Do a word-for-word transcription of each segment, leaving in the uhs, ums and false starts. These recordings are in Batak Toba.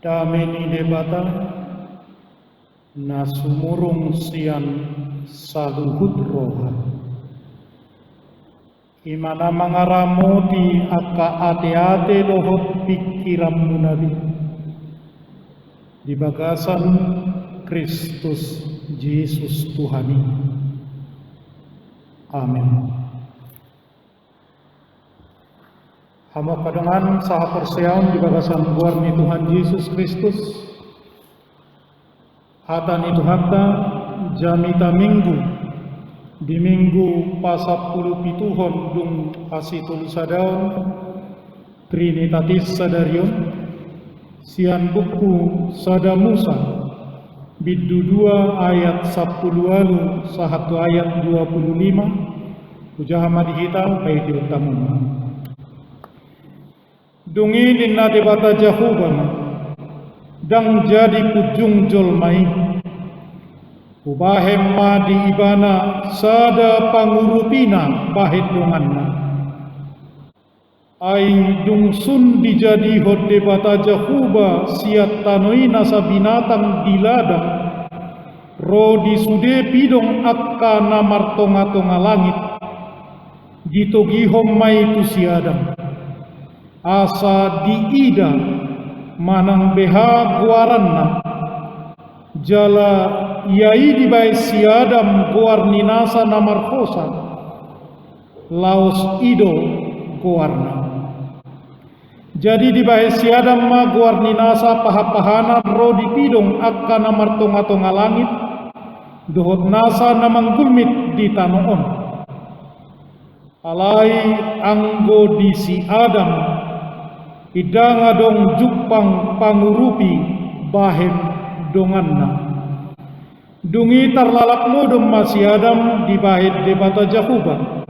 Dame ni Debata na sumurung sian saluhut roha, i ma na mangaramoti angka ateate dohot pingkiranmuna be, di bagasan Kristus Jesus Tuhan i. Amen. Hamu angka dongan sahaporseaon di bagasan goar ni Tuhan Jesus Kristus, hata ni Tuhanta, jamita Minggu, di Minggu pasampulupituhon dung pasitolu sadaon Trinitatis sadari on, sian buku Sada Musa, bindu dua ayat sampulu ualu sahat tu ayat dua pulu lima, hujaha ma di hita, bahen ihuthon hamu ma. Dung i ninna Debata Jahowa ma, ndang jadi punjung jolma i. Hubahen ma di ibana sada pangurupina bahen donganna. Ai dung sun dijadihon Debata Jahowa sian tano i nasa binatang di ladang, ro di sude pidong angka na martongatonga langit, ditogihon ma i tu si Adam, asa diida manang beha goaranna. Jala ia i dibahen si Adam goar ni nasa na marhosa, laos i do goarna. Jadi dibahen si Adam ma goar ni nasa pahapahana ro di pidong angka na martongatonga langit, dohot nasa na manggulmit di tano on. Alai anggo di si Adam, ndang adong jumpang pangurupi bahen donganna. Dung i tarlalap modom ma si Adam dibahen Debata Jahowa.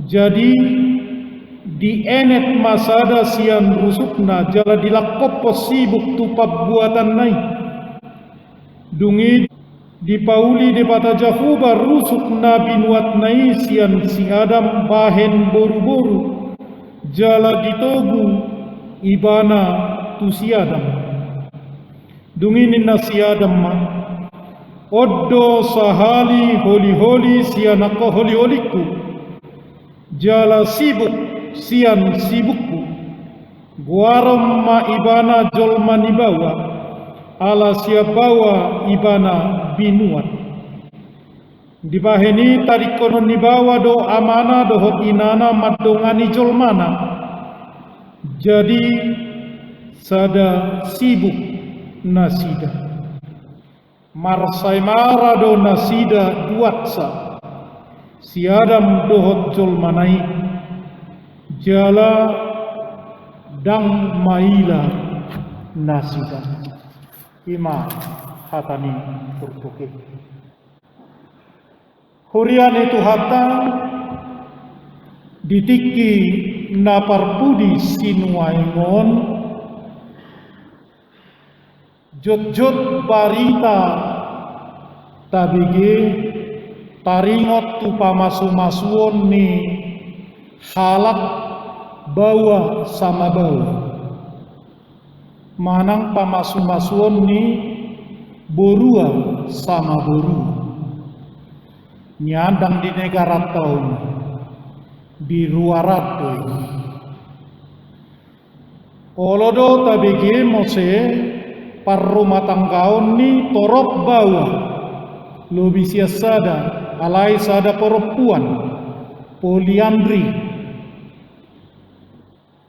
Jadi dienet ma sada sian rusukna jala dilangkophon sibuk tu pambuatanna i. Dung i dipauli Debata Jahowa rusuk na binuatna i sian si Adam bahen boruboru, jala ditogu ibana tu si Adam. Dung i ninna si Adam ma, on do sahali holiholi sian angka holiholingku, jala sibuk sian sibukku. Goaron ma ibana jolma ni baoa, ala sian baoa ibana binuat. Dibahen i tadingkonon ni baoa do amana dohot inana mandongani jolmana. Jadi sada sibuk nasida. Marsaemara do nasida duansa, si Adam dohot jolmana i, jala ndang maila nasida. I ma hata ni turpuk i. Huria ni Tuhanta, di tingki na parpudi sinuaeng on, jotjot barita tabege taringot tu pamasumasuon ni halak baoa sama baoa, manang pamasumasuon ni borua sama borua. Nian ndang di negaranta on, di ruaranta do i. Olo do tabege muse parrumatanggaon ni torop baoa, lobi sian sada, alai sada parompuan, poliandri.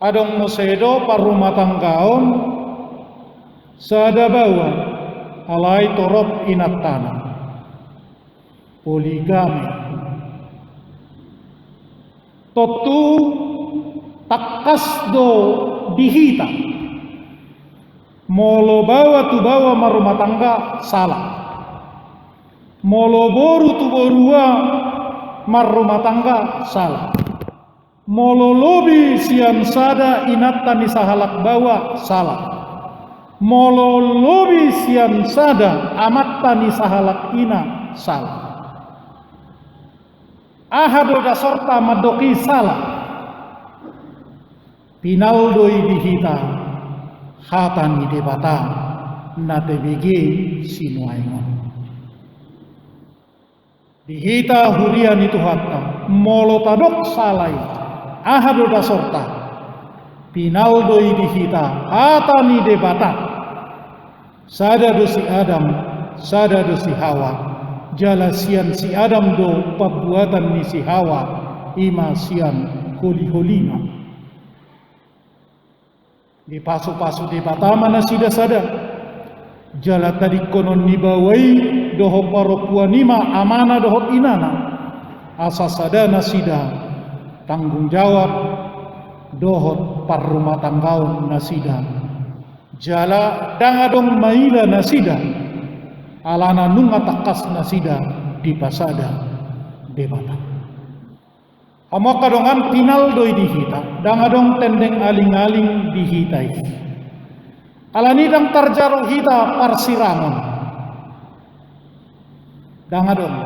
Adong muse do parrumatanggaon sada baoa, alai torop inantana, poligami. Tontu tangkas do di hita. Molo baoa tu baoa marrumatangga, sala. Molo boru tu borua marrumatangga, sala. Molo lobi sian sada inanta ni sahalak baoa, sala. Molo lobi sian sada amanta ni sahalak ina, sala. Aha do dasorta mandok i sala? Pinal do i di hita. hata ni Debata na tabege sinuaeng on. Di hita huria ni Tuhanta, molo tadok sala i, aha do dasorta? Pinal do i di hita hata ni Debata. Sada do si Adam, sada do si Hawa. Jala sian si Adam do pambuatan ni si Hawa, i ma sian holiholina. Dipasupasu Debata ma nasida sada. Jala tadingkonon ni baoa i dohot parompuan i ma amana dohot inana, asa sada nasida tanggung jawab dohot parrumatanggaon nasida. Jala ndang adong maila nasida, alana nunga tangkas nasida dipasada Debata. Hamu angka dongan, pinal do i di hita, ndang adong tendeng alingaling di hita i. Alani ndang tarjalo hita parsirangon. Ndang adong.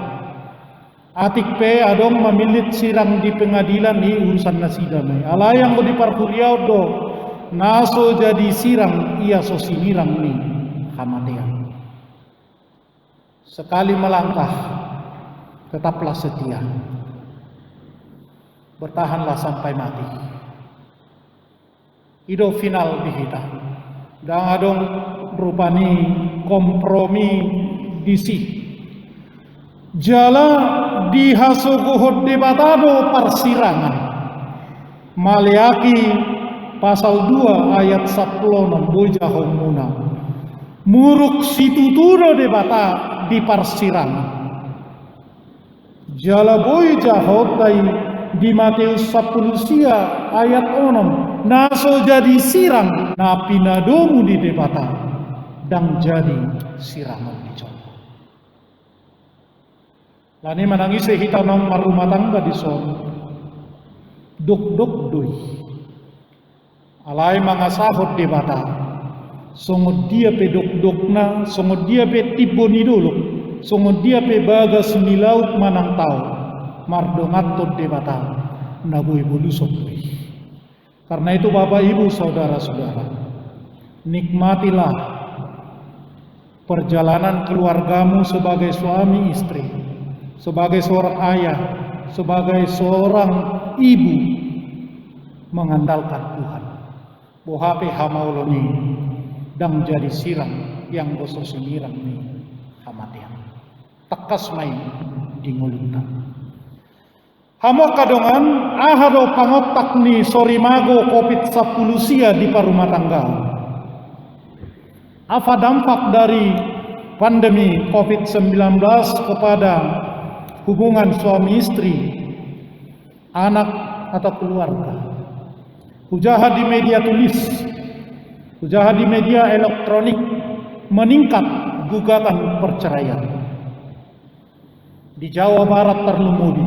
Atik pe adong mamillit sirang di pengadilan, i urusan nasida ma i. Alai anggo di parhuriaon do, na so jadi sirang, ia so sinirang ni hamatean. Sekali melangkah, tetaplah setia. Bertahanlah sampai mati. I do pinal di hita. Ndang adong rupani kompromi disi. Jala dihasogohon Debata do parsirangan. Maleaki pasal dua ayat sampulu onom, boi jahoonmuna. Muruk situtu do Debata di parsirangan. Jala boi jahoonta i di Mateus sampulu sia ayat onom, na so jadi sirang na pinadomu ni Debata, ndang jadi sirangon ni jolma. Alani manang ise hita naung marrumah tangga dison, dokdok do i. Alai mangasahon Debata, songon dia pe dokdokna, songon dia pe timbo ni dolok, songon dia pe bagas ni laut manang tao, mardonganhon Debata, na boi boluson do i. Karena itu, Bapak, Ibu, saudara-saudara, nikmatilah perjalanan keluargamu sebagai suami istri, sebagai seorang ayah, sebagai seorang ibu, mengandalkan Tuhan. Boha pe hamaolon i, ndang jadi sirang, ianggo so sinirang ni hamatean. Tangkas ma i di ngolunta. Hamu angka dongan, aha do pangontak ni sorimago covid sampulu sia di parrumatanggaon? Apa dampak dari pandemi covid sembilan belas kepada hubungan suami istri, anak, atau keluarga? Hujaha di media tulis, hujaha di media elektronik, meningkat gugatan perceraian. Di Jawa Barat tarlumobi,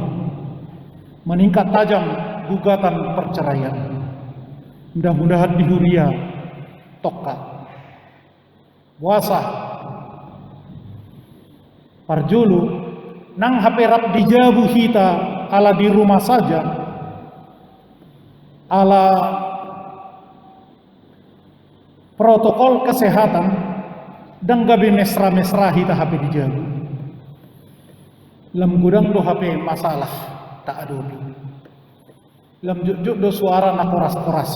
meningkat tajam gugatan perceraian. Mudah-mudahan di huria tongka. Boasa? Parjolo, nang hape rap di jabu hita ala di rumah saja, ala protokol kesehatan, ndang gabe mesra-mesra hita hape di jabu. Lam godang do hape masalah taadopi. Lam jotjot do suara na koras-koras.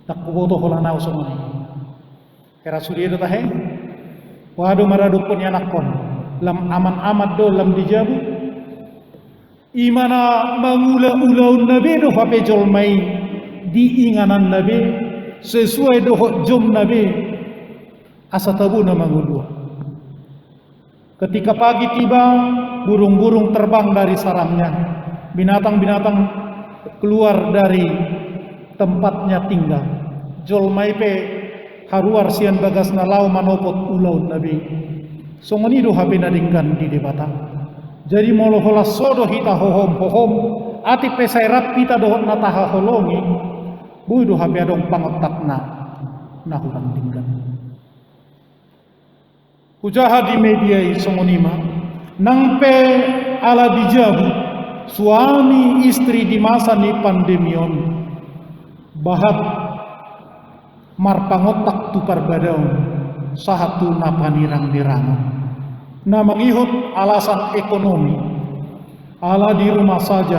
Ndang huboto holan ahu songon i. Hera sude do tahe. Boha do maradophon ianakhon? Lam aman-aman do lam di jabu? I ma na mangula ulaonna be do hape jolma i di ingananna be, sesuai dohot jomna be, asa tabo na mangolu on. Ketika pagi tiba, burung-burung terbang dari sarangnya, binatang-binatang keluar dari tempatnya tinggal. Jolma i pe haruar sian bagasna laho manopot ulaonna be. Songon i do hape na denggan di Debata. Jadi molo holan so do hita hohom-hohom, atik pe sai rap hita dohot na tahaholongi, boi do hape adong pangontakna na hurang denggan. Hujaha di media i songon i ma, nang pe ala di jabu, suami istri di masa ni pandemi on, bahat marpangontak tu parbadaon sahat tu na panirangnirangon. Na mangihut alasan ekonomi, ala di rumah saja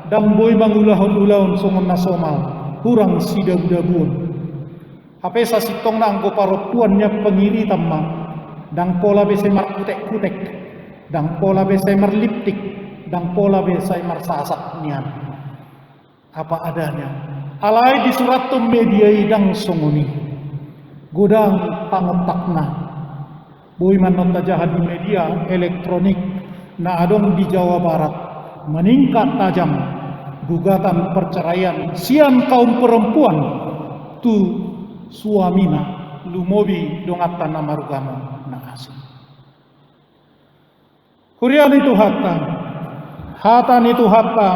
ndang boi mangulahon ulaon songon na somal, hurang sidabudabuon. Hape sasintongna anggo parompuan nian pangiritan ma, ndang pola be sai markutekkutek, ndang pola be sai marliptik, ndang pola be sai marsasak nian. Apa adanya. Alai disurathon media i ndang songon i. Godang pangontakna. Boi ma annon tajaha di media elektronik na adong di Jawa Barat, meningkat tajam gugatan perceraian sian kaum perempuan tu suamina, lumobi donganta na marugamo na asing. Huria ni Tuhanta, hata ni Tuhanta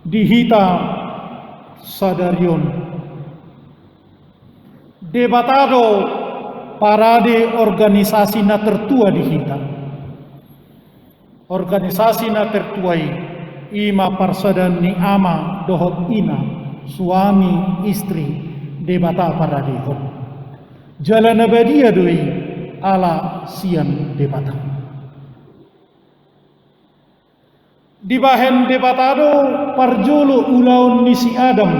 di hita sadari on. Debata do parade organisasi na tertua di hita. Organisasi na tertua i, i ma parsadaan ni ama dohot ina, suami, istri, Debata paradehon. Jala na badia do i ala sian Debata. Dibahen Debata do parjolo ulaon ni si Adam,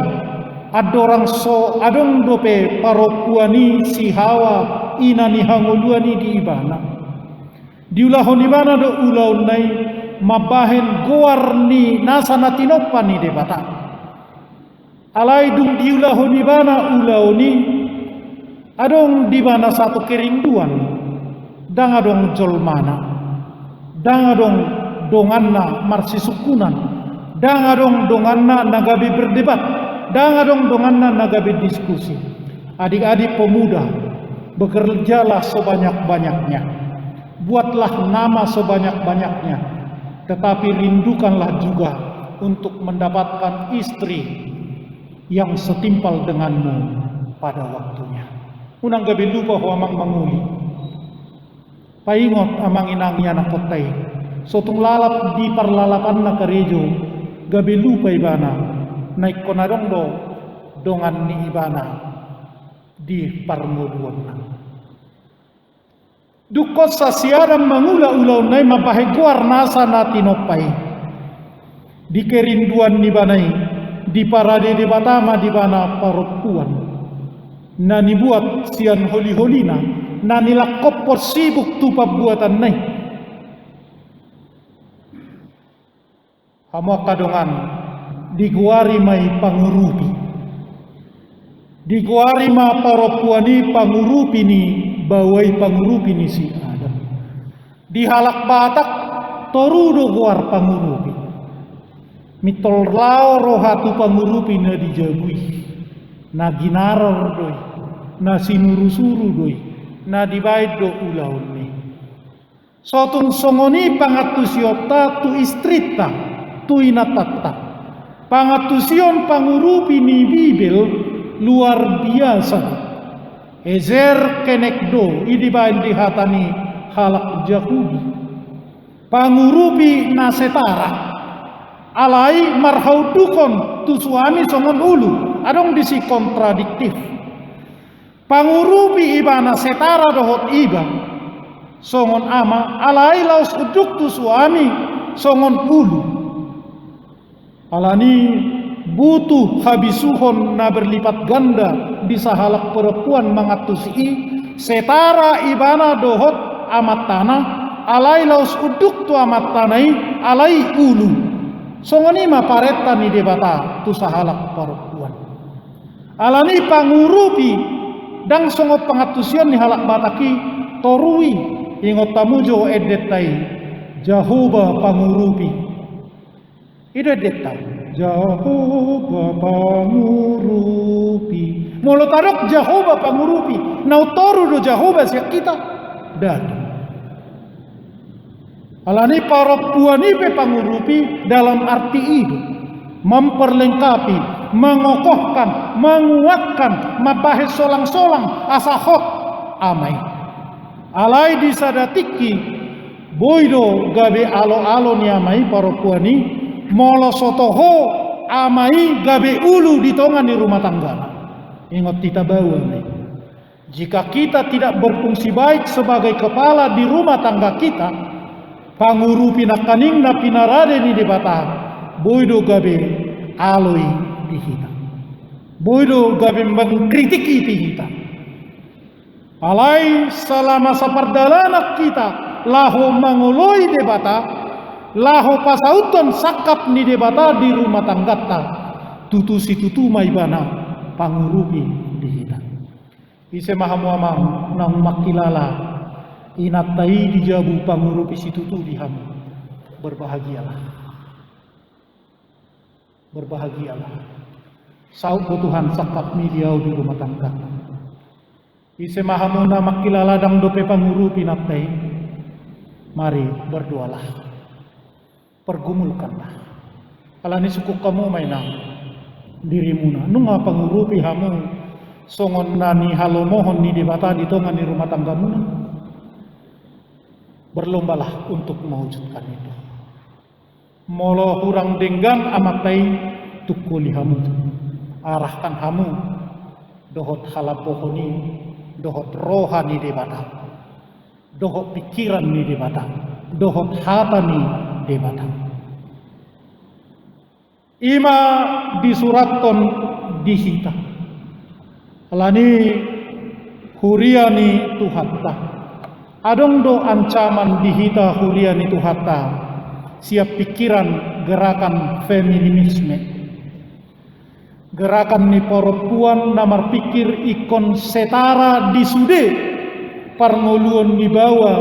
andorang so adong dope parompuan i si Hawa, ina ni hangoluan i di ibana. Diulahon ibana do ulaonna i mambahen goar ni nasa na tinompa ni Debata. Alai dung diulahon ibana ulaon i, adong di ibana satu kerinduan, ndang adong jolmana, ndang adong donganna marsisungkunan, ndang adong donganna na gabe berdebat, ndang adong donganna na gabe diskusi. Adik-adik pemuda, bekerjalah sebanyak-banyaknya, buatlah nama sebanyak-banyaknya, tetapi rindukanlah juga untuk mendapatkan istri yang setimpal denganmu pada waktunya. Unang gabe lupa ho amang mangoli. Paingot amang inang ianakhonta i. So tung lalap di parlalapanna karejo, gabe lupa ibana na ingkon adong do dongan ni ibana di parngoluonna. Dung hosa si Adam mangula ulaonna i mambahen goar nasa na tinompa i, di kerinduan ni ibana i, diparade Debata ma di ibana parompuan na nibuat sian holiholina, na nilangkophon sibuk tu pambuatanna i. Hamu angka dongan, digoari ma i pangurupi. Digoari ma parompuan i pangurupi ni baoa i, pangurupi ni si Adam. Di halak Batak toru do goar pangurupi. Mintol lao roha tu pangurupi na di jabu i, na ginaror do i, na sinurusuru do i, na dibahen do ulaon i. So tung songon i pangantusionta tu istrinta, tu inantanta. Pangantusion pangurupi ni Bibel luar biasa. Ezer kenegdo, i dibahen di hata ni halak Jahudi. Pangurupi na setara. Alai marhaundukhon tu suami songon ulu. Adong disi kontradiktif. Pangurupi ibana setara dohot iba songon ama, alai laos unduk tu suami songon ulu. Alani butuh habisuhon na berlipat ganda di sahalak parompuan mangantusi i, setara ibana dohot amantana, alai laos unduk tu amantana i, alai ulu. Songon i ma parenta ni Debata tu sahalak parompuan. Alani pangurupi, ndang songon pangantusion ni halak Batak i, toru i, ingot hamu jo endenta i, Jahowa pangurupi. I do endenta, Jahowa pangurupi. Molo tadok Jahowa pangurupi, naung toru do Jahowa sian hita? Ndada. Alani parompuan i pe pangurupi dalam arti i do. Memperlengkapi, mengokohkan, menguatkan, mambahen solang-solang, asa hot ama i. Alai di sada tingki, boi do gabe alo-alo ni ama i parompuan i, molo so toho ama i gabe ulu di tonga ni rumah tanggana. Ingot hita baoa ma i. Jika kita tidak berfungsi baik sebagai kepala di rumah tangga kita, pangurupi nangkaning na pinarade ni Debata, boi do gabe alo i di hita. Boi do gabe mengkritiki di hita. Alai salama sapardalanan hita laho mangoloi Debata, laho pasauthon sangkap ni Debata di rumah tangganta, tutu situtu ma ibana pangurupi di hita. Ise ma hamu amang naung mangkilala inanta i di jabu pangurupi situtu di hamu? Berbahagialah. Berbahagialah. Saut do Tuhan sangkapmi di ahu di rumah tangga. Ise ma hamu na mangkilala ndang dope pangurupi inanta i? Mari berdoalah. Pergumulkanlah. Alani sungkun hamu ma inang dirimuna. Nunga pangurupi hamu songon na nihalomohon ni Debata di tonga ni rumah tanggamuna? Berlombalah untuk mewujudkan itu. Molo hurang denggan amanta i, tungkoli hamu, arahkan hamu dohot halambohon i, dohot roha ni Debata, dohot pikiran ni Debata, dohot hata ni Debata. I ma disurathon di hita. Alani huria ni Tuhanta. Adong do ancaman di hita huria ni Tuhanta sian pikiran gerakan feminisme. Gerakan ni parompuan na marpikir ingkon setara di sude parngoluon ni baoa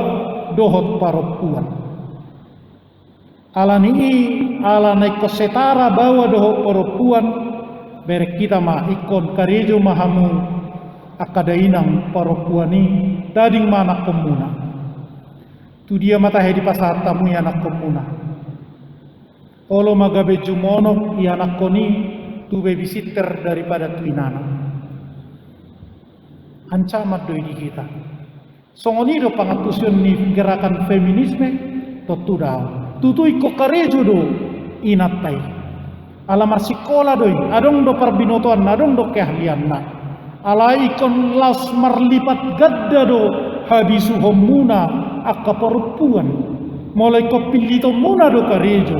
dohot parompuan. Alani i, ala na ingkon setara baoa dohot parompuan, bereng hita ma ingkon karejo ma hamu angka dainang parompuan i, tading ma anakkonmuna. Tu dia ma tahe dipasahat hamu ianakkonmuna? Olo ma gabe jumonok ianakkon i tu babysitter daripada tu inana. Ancaman do i di hita. Songon i do pangantusion ni gerakan feminisme? Tontu daong. Tutu ingkon karejo do inanta i. Ala marsikola do i, adong do parbinotoanna, adong do keahlianna. Alai ingkon laos marlipat ganda do habisuhonmuna angka parompuan. Molo ingkon pillitonmuna do karejo,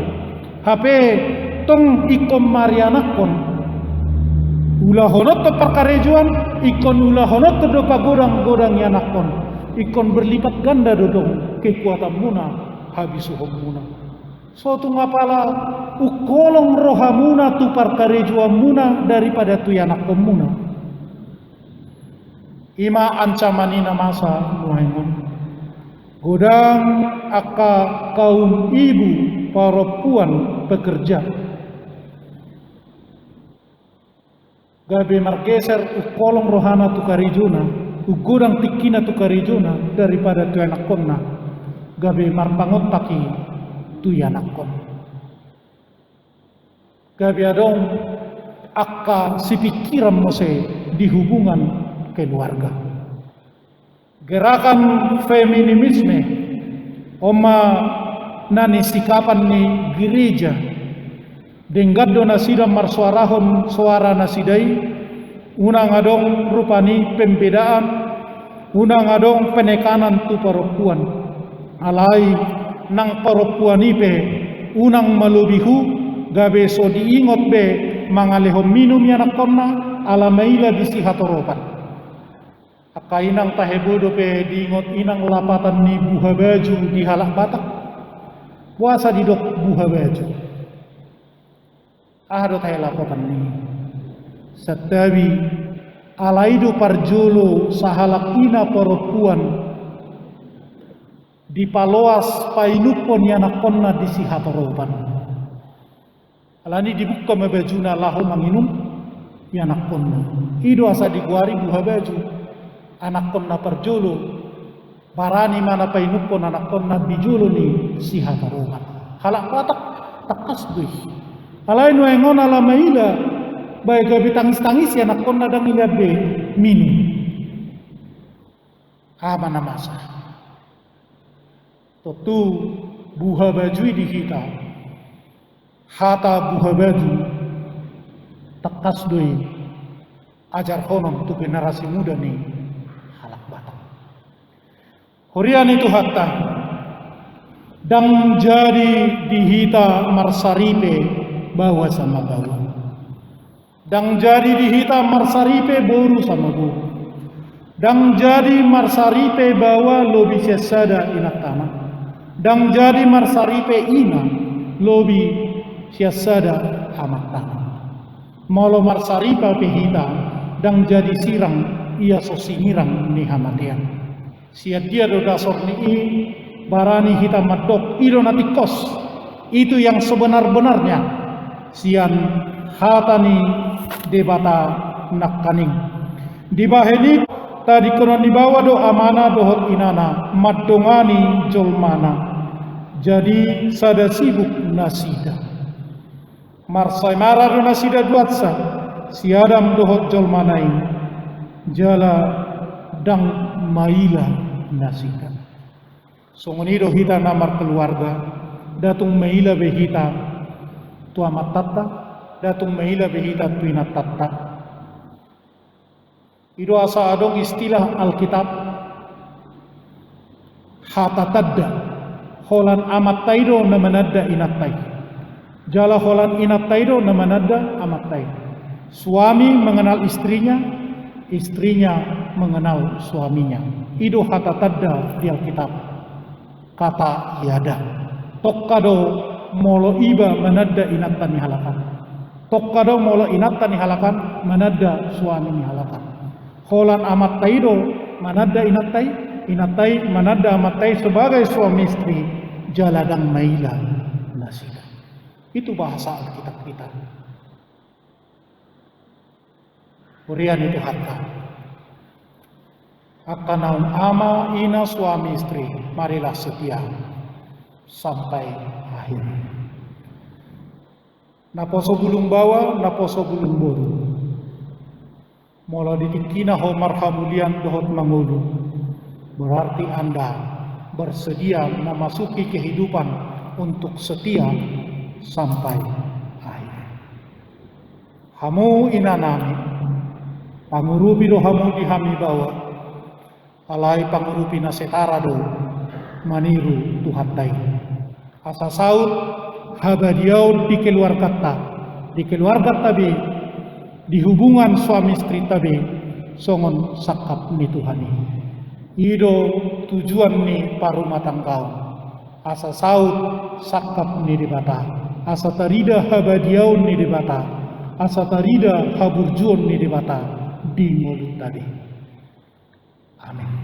hape tong ingkon marianakkon, ulahononhon parkarejoan, ingkon ulahononhon do pagodang-godang ianakkon, ingkon berlipat ganda do tong kekuatanmuna, habisuhonmuna. So tung apala ungkolong rohamuna tu parkarejoanmuna daripada tu ianakkonmuna. I ma ancaman i na masa nuaeng on. Godang angka kaum ibu parompuan pekerja. Gabe margeser, ungkolong rohana tu karejona, unggodang tingkina tu karejona daripada tu ianakkonna. Gabe marpangontak i tu ianakkon. Gabe adong angka sipingkiran muse di hubungan keluarga. Gerakan feminisme on ma na nisikapan ni gereja. Denggan do nasida marsuarahon suara nasida i, unang adong rupani pembedaan, unang adong penekanan tu parompuan. Alai nang parompuan i pe unang malobi hu, gabe so diingot be mangalehon minum ianakkonna, ala maila di sihatoropan. Angka inang tahe boi dope diingot inang lapatan ni buha baju di halak Batak. Boasa didok buha baju? Aha do tahe lapatan ni? Santabi, alai do parjolo sahalak ina parompuan dipaloas painumhon ianakkonna di sihatoropan. Alani dibuka ma bajuna laho manginum ianakkonna. I do asa digoari buha baju. Anakkonna parjolo, barani ma na painumhon anakkonna di jolo ni sihatoropan. Halak Batak tangkas do i. Alai nuaeng on ala maila, bae gabe tangis-tangis ianakkonna, ndang ilean be minum. Aha ma na masa? Tontu buha baju i di hita. Hata buha baju tangkas do i ajarhonon tu generasi muda ni halak Batak. Huria ni Tuhanta, ndang jadi di hita marsaripe baoa sama baoa. Ndang jadi di hita marsaripe boru sama boru. Ndang jadi marsaripe baoa lobi sian sada inantana. Ndang jadi marsaripe ina lobi sian sada amantana. Molo marsaripe pe hita, ndang jadi sirang ia so sinirang ni hamatean. Sian dia do dasor ni i barani hita mandok i do na tingkos, itu yang sebenar-benarnya, sian hata ni Debata nangkaning. Dibahen i, tadingkonon ni baoa do amana dohot inana mandongani jolmana. Jadi sada sibuk nasida. Marsaemara do nasida duansa, si Adam dohot jolmana i, jala ndang maila nasida. Songon i do hita na markeluarga, nda tung maila be hita tu amantanta, nda tung maila be hita tu inantanta. I do asa adong istilah Alkitab, hata tanda, holan amanta i do na mananda inanta i. Jala holan inanta i do na mananda amanta i. Suami mengenal istrinya, istrinya mengenal suaminya. I do hata tanda di Alkitab. Kata yada. Tongka do molo iba mananda inanta ni halak an. Tongka do molo inanta ni halak an mananda suami ni halak an. Holan amanta i do mananda inanta i, inanta i mananda amanta i sebagai suami istri, jala ndang maila nasida. Itu bahasa Alkitab kita. Huria ni Tuhanta. Angka naung ama, ina, suami, istri, marilah setia sampai akhir. Naposo bulung baoa, naposo bulung boru. Molo di tingkina ho marhamulian dohot mangolu, berarti Anda bersedia memasuki kehidupan untuk setia sampai akhir. Hamu inanami, pangurupi do hamu di hami baoa, alai pangurupi na setara do maniru Tuhanta i. Asa saut habadiaon di keluarganta, di keluarganta be, di hubungan suami istrinta be, songon sangkap ni Tuhan i. I do tujuan ni parumatanggaon. Asa saut sangkap ni Debata, asa tarida habadiaon ni Debata, asa tarida haburjuon ni Debata di ngolunta be. Amin.